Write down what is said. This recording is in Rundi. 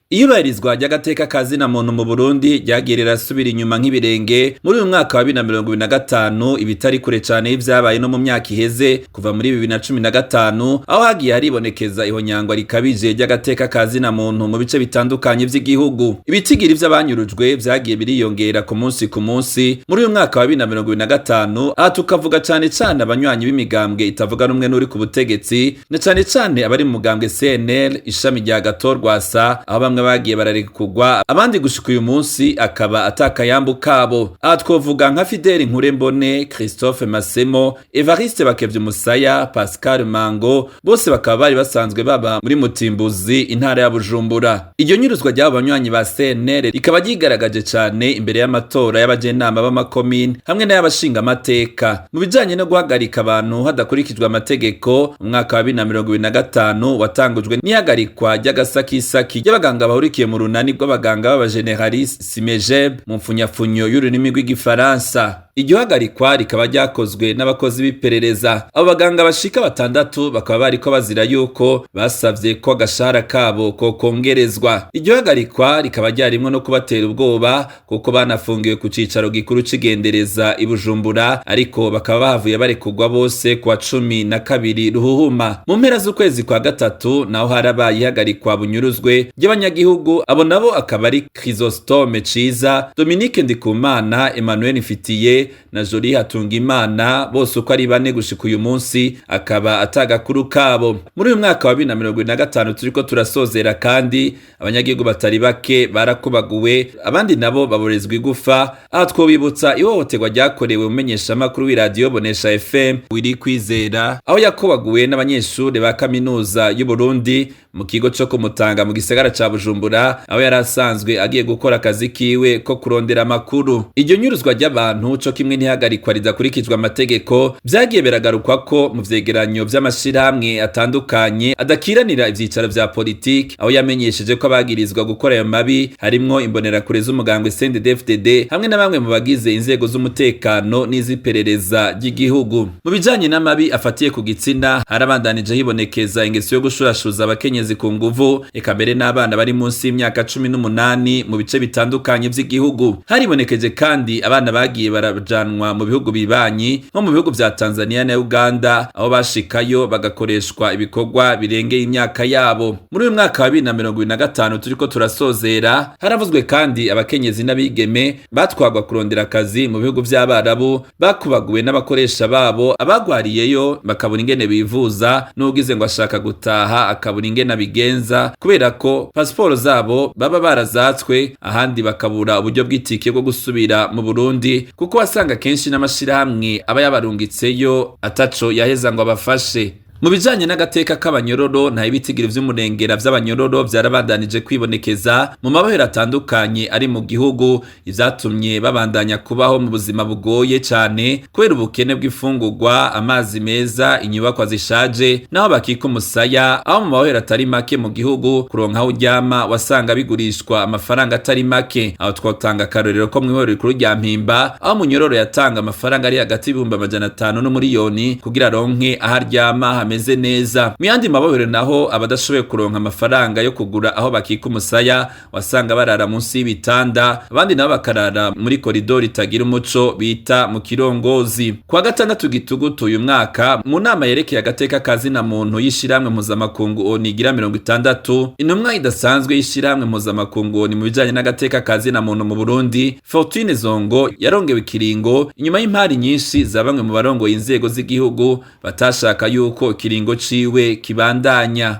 Iyubahirizwa ry'agateka ka zina muntu mu Burundi ryagiye rirasubira inyuma nk'ibirenge muri uyu mwaka wa 2025, ibitari kure cane y'ivyabaye no mu myaka iheze kuva muri 2015, aho hagiye haribonekeza ihonyangwa rikabije ry'agateka ka zina muntu mu bice bitandukanye vy'igihugu. Ibitigiri vy'abanyurujwe vyagiye biriyongera ku munsi ku munsi muri uyu mwaka wa 2025. Aha tukavuga cane cane abanywanyi b'imigambwe itavuga rumwe n'uri ku butegetsi, na cane cane abari mu mugambwe CNL ishami rya Gatorwasa, aho bamwe bagiye bararekurwa, abandi gushika uyu munsi akaba atakayambu kabo. Aha twovuga nka Fidele Nkurembone, Christophe Masemo, Evariste Bakevyumusaya, Pascal Mango, bose bakaba bari basanzwe baba muri Mutimbuzi, intara ya Bujumbura. Iryo nyuruzwa ry'abo banywanyi ba CNL rikaba ryigaragaje cane imbere y'amatora y'abajenama b'amakomine hamwe n'ay'abashingamateka. Mu bijanye no guhagarika abantu hadakurikijwe amategeko, umwaka wa 2025 watangujwe n'ihagarikwa ry'agasakisaki ry'abaganga bahurikiye mu runani rw'abaganga b'abageneraliste SYMEGEB mu mfunyafunyo y'ururimi rw'igifaransa. Iryo hagarikwa rikaba ryakozwe n'abakozi b'iperereza. Abo baganga bashika batandatu bakaba bariko bazira yuko basavye ko agashahara kabo kokongerezwa. Iryo hagarikwa rikaba ryarimwo no kubatera ubwoba, kuko banafungiwe ku cicaro gikuru c'igendereza i Bujumbura, ariko bakaba bahavuye barekurwa bose kuwa 12 Ruhuhuma. Mu mpera z'ukwezi kwa gatatu naho harabaye ihagarikwa bunyuruzwe ry'abanyagihugu, abo nabo akaba ari Chrysostome Ciza, Dominique Ndikumana, Emmanuel Mfitiye na Jolie Hatungimana, bose uko ari bane gushika uyu munsi akaba atagakuru kabo. Muri uyu mwaka wa 2025 turiko turasozera kandi, abanyagihugu batari bake barakubaguwe, abandi nabo baborezwa igufa. Aha twobibutsa ihohoterwa ryakorewe umumenyeshamakuru w'iradiyo Bonesha FM Willy Kwizera, aho yakubaguwe n'abanyeshuri ba kaminuza y'u Burundi mu kigo co kumutanga mu gisagara ca Bujumbura, aho yari asanzwe agiye gukora akazi kiwe ko kurondera amakuru. Iryo nyuruzwa ry'abantu co kimwe ntihagarikwa ridakurikijwe amategeko vyagiye biragarukwa ko mu vyegeranyo vy'amashirahamwe atandukanye adakiranira ivyicaro vya politiki, aho yamenyesheje ko abagirizwa gukora ayo mabi harimwo imbonerakure z'umugambwe CNDD-FDD hamwe na bamwe mu bagize inzego z'umutekano n'iz'iperereza ry'igihugu. Mu bijanye n'amabi afatiye ku gitsina, harabandanije hibonekeza ingeso yo gushurashuza abakenyezi ku nguvu, eka mbere n'abana bari munsi y'imyaka 18 mu bice bitandukanye vy'igihugu. Haribonekeje kandi abana bagiye barajanwa mu bihugu bibanyi, nko mu bihugu vya Tanzania na Uganda, aho bashikayo bagakoreshwa ibikorwa birengeye imyaka yabo. Muri uyu mwaka wa 2025 turiko turasozera, haravuzwe kandi abakenyezi n'abigeme batwagwa kurondera akazi mu bihugu vy'Abarabu, bakubaguwe n'abakoresha babo, abagwariyeyo bakabura ingene bivuza, n'ugize ngo ashaka gutaha akabura ingene abigenza kubera ko pasiporo zabo baba barazatswe, ahandi bakabura uburyo bw'itike bwo gusubira mu Burundi, kuko wasanga kenshi n'amashirahamwe aba yabarungitseyo ataco yaheza ngo abafashe. Mu bijanye n'agateka k'abanyororo, nta ibitigiri vy'umurengera vy'abanyororo vyarabandanije kwibonekeza mu mabohero atandukanye ari mu gihugu, ivyatumye babandanya kubaho mu buzima bugoye cane kubera ubukene bw'imfungurwa, amazi meza, inyubakwa zishaje naho bakika umusaya, aho mu mabohero atari make mu gihugu kuronka aho uryama wasanga bigurishwa amafaranga atari make. Aho twotanga akarorero ko mw'ibohero rikuru rya Mpimba, aho umunyororo yatanga amafaranga ari hagati y'500,000 n'umuriyoni kugira aronke aho aryama hameze neza. Mu yandi mabohero naho, abadashoboye kuronka amafaranga yo kugura aho bakika umusaya wasanga barara munsi y'ibitanda, abandi nabo bakarara muri koridori itagira umuco bita mu kirongozi. Kuwa gatandatu Gitugutu uyu mwaka, mu nama yerekeye agateka ka zina muntu y'ishirahamwe mpuzamakungu ONU igira 60, intumwa idasanzwe y'ishirahamwe mpuzamakungu ONU mu bijanye n'agateka ka zina muntu mu Burundi, Fortune Zongo, yarongewe ikiringo inyuma y'impari nyinshi za bamwe mu barongoye inzego z'igihugu batashaka yuko ikiringo ciwe kibandanya.